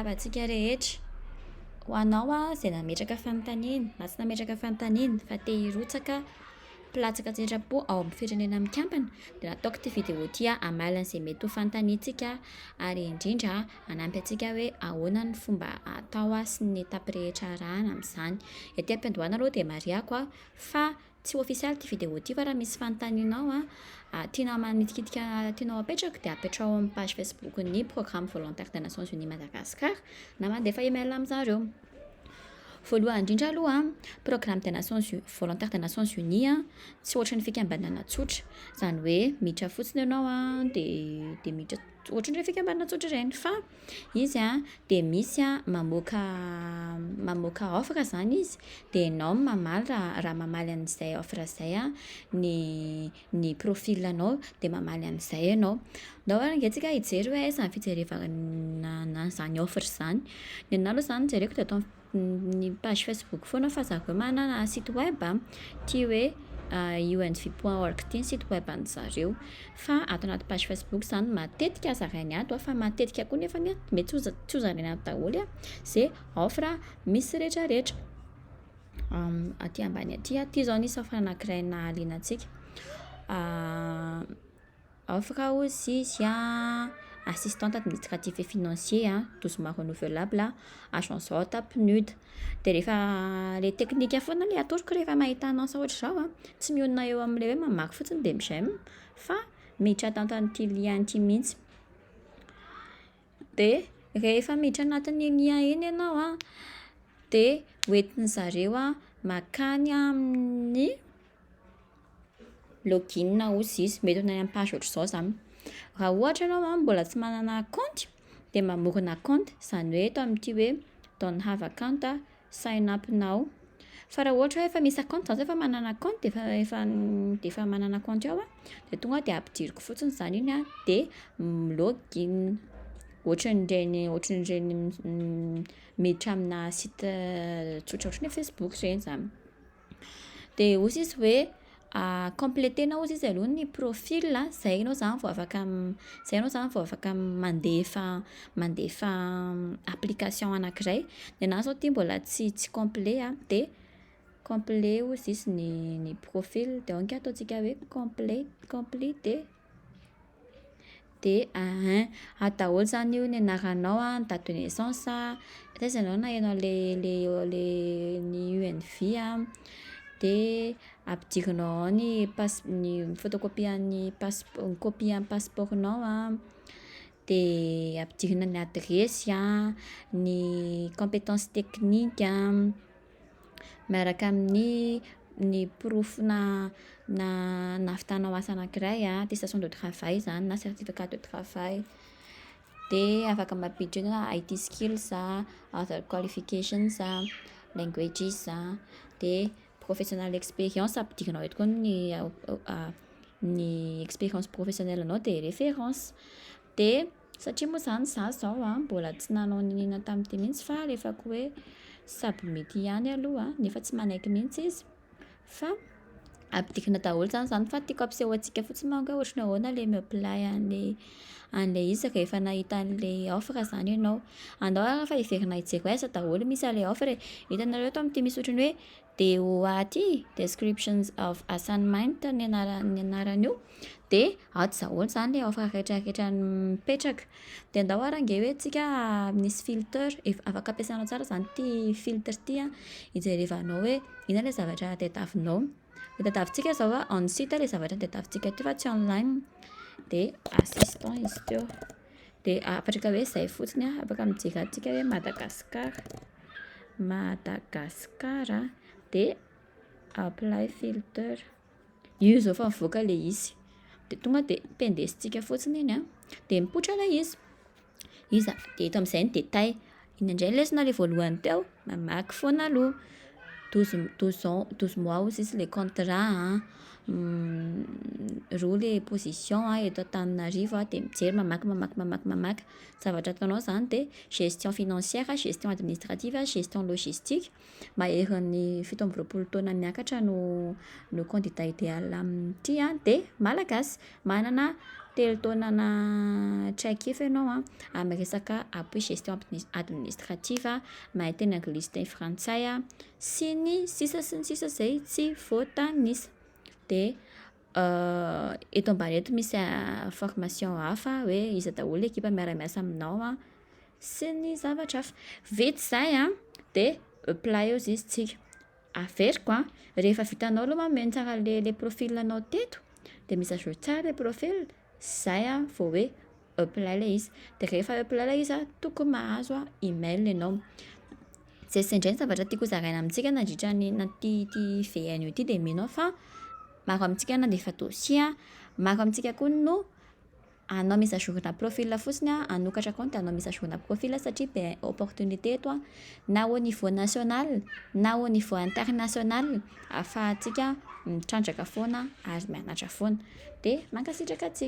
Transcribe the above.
Miarahaba antsika rehetra. Ho anao izay nametraka fanontaniana na tsy nametraka fanontaniana fa te hirotsaka mpilatsaka an-tsitrapo ao amin'ny firenena mikambana dia nataoko ity vidéo ity hamaly an'izay mety ho fanontaniantsika ary indrindra hanampy antsika hoe ahoana ny fomba atao sy ny étape rehetra arahana amin'izany. Ety am-piandohana aloha dia marihako fa tsy ofisialy ity vidéo ity fa raha misy fanontanianao tianao manitikitika tianao apetraka dia apetraho ao amin'ny page Facebook-n'ny programme volontaire des Nations Unies Madagascar na mandefa email amin'zareo. Voalohany indrindra aloha, programme des Nations U- volontaire des Nations Unies tsy ohatran'ny fikambanana tsotra, izany hoe miditra fotsiny ianao de de miditra ohatran'ireny fikambanana tsotra ireny fa izy de misy mamoaka mamoaka offre zany izy de ianao no mamaly raha raha mamaly an'izay offre zay ny ny profil-nao de mamaly an'izay ianao. Ndao ary ange tsika hijery hoe aiza ny fijerevana an'zany offre zany, ny anahy aloha zany no jereko de ato amin'ny page Facebook foana fa zareo manana site web a, ty hoe unv point org ty ny site web an'zareo fa ato anaty page Facebook zany matetika zarainy ato a fa matetika koa nefany a mety tsy ho zarainy ato daholo a ze offre misy retraretra. Aty ambany aty a, ty zao nisy offre anankiray nahaliana antsika, offre hozy izy a assistante administratif et financier a, 12 mois renouvelable, agence haute PNUD, de rehefa le teknika foana le atoroko rehefa mahita annonce ohatr'izao a, tsy mionona eo am'le hoe mamaky fotsiny de mi-j'aime fa miditra ato anatin'ity lien ty mihintsy, de rehefa miditra anatin'iny lien iny ianao a de hoentin'zareo a mankany amin'ny login hozy izy, mety ho any amin'ny page ohatr'izao zany, raha ohatra ianao a mbola tsy manana kaonty de mamorona kaonty zany hoe eto amin'ity hoe don't have account a, sign up now, fa raha ohatra hoe efa misy akaonty zah zao efa manana kaonty efa efa de efa manana kaonty ao a de tonga de ampidiriko fotsiny zany iny a de mi-login, ohatran'ireny ohatran'ireny miditra aminà site tsotra ohatran'ny hoe Facebook reny zany, de hozy izy hoe compléter-na hozy izy aloha ny profil zay anao zany vao afaka zay anao zany vao afaka mandefa mandefa application anankiray, ny anahy zao ty mbola tsy complet a de complet hozy izy ny ny profil de ao ange ataontsika hoe complet compléter, de ahin ato daholo zany io ny anaranao a, ny date de naissance a, taiza ianao naheno an'le le le ny UNV a, de ampidirinao ao ny pass- ny photocopie an'ny pass- copie an'ny pasipaoronao a, de ampidirina ny adiresy a, ny compétence technique a, miaraka amin'ny ny porofonà na- nahavitanao asa anankiray a, attestation de travail zany na certificat de travail, de afaka mampiditra eo hoe IT skills a, other qualifications a, languages a, de professional experience ampidirinao eto koa ny ny expérience professionnelle anao de référence, de satria moa zany zah zao a mbola tsy nanao n'inon'inona tamin'ity mihintsy fa alefako hoe submit ihany aloha nefa tsy manaiky mihintsy izy fa ampidirina daholo zany zany fa tiako ampiseho antsika fotsiny manko hoe ohatran'ny ahoana le mi-apply an'le an'le izy rehefa nahita an'le offre zany ianao, andao ary fa hiverina hijery hoe aiza daholo misy an'le offre e, hitanareo eto amin'ity misy ohatran'ny hoe DOA ty, descriptions of assignment ny anara- ny anaran'io de ato daholo zany le offre rehetrarehetra mipetraka, de andao ary ange hoe tsika misy filtre, ef- afaka ampiasainao tsara zany ty filtre ty a hijerevanao hoe inona le zavatra tadiavinao, le tadiavintsika zao a on site le zavatra tadiavintsika teo fa tsy online de assistant izy teo de apetraka hoe zay fotsiny a, afaka mijery ato tsika hoe Madagascar, Madagasikara de apply filter, io zao efa mivoaka le izy de tonga de pendesintsika fotsiny iny a de mipoitra le izy, iza de eto am'zay ny détail, inona indray ny lesona le voalohany teo? Mamaky foana aloha, 12 12 ans 12 mois hozy izy le contrat. Roa le position a eto Antananarivo a, de mijery mamaky mamaky mamaky mamaky, zavatra ataonao zany de gestion financière, gestion administrative, gestion logistique, maherin'ny 27 taona miakatra no no candidat idéal amin'ity a, de malagasy, manana 3 taonana traikefa ianao a amin'ny resaka appui gestion administrative, mahay teny anglisy teny frantsay a sy ny sisa sy ny sisa zay tsy voatanisa, de eto ambany eto misy formation hafa hoe iza daholo ekipa miara-miasa aminao a sy ny zavatra hafa, vita zay a de apply hozy izy tsika, averiko a rehefa vitanao aloha mameno tsara le profilanao teto de mise à jour tsara le profil, zay a vao hoe apply le izy, de rehefa apply le izy a tokony mahazo email ianao, zay sy zay ndray ny zavatra tiako hozaraina amintsika nandritra ny na ty ty VNio ty de mino aho fa maro amintsika nandefa dossier, maro amintsika koa no hanao mise à jour-na profil fotsiny a, hanokatra compte hanao mise à jour-na profil satria be opportunité eto a na au niveau national na au niveau international ahafahantsika mitrandraka foana ary mianatra foana de mankasitraka antsika.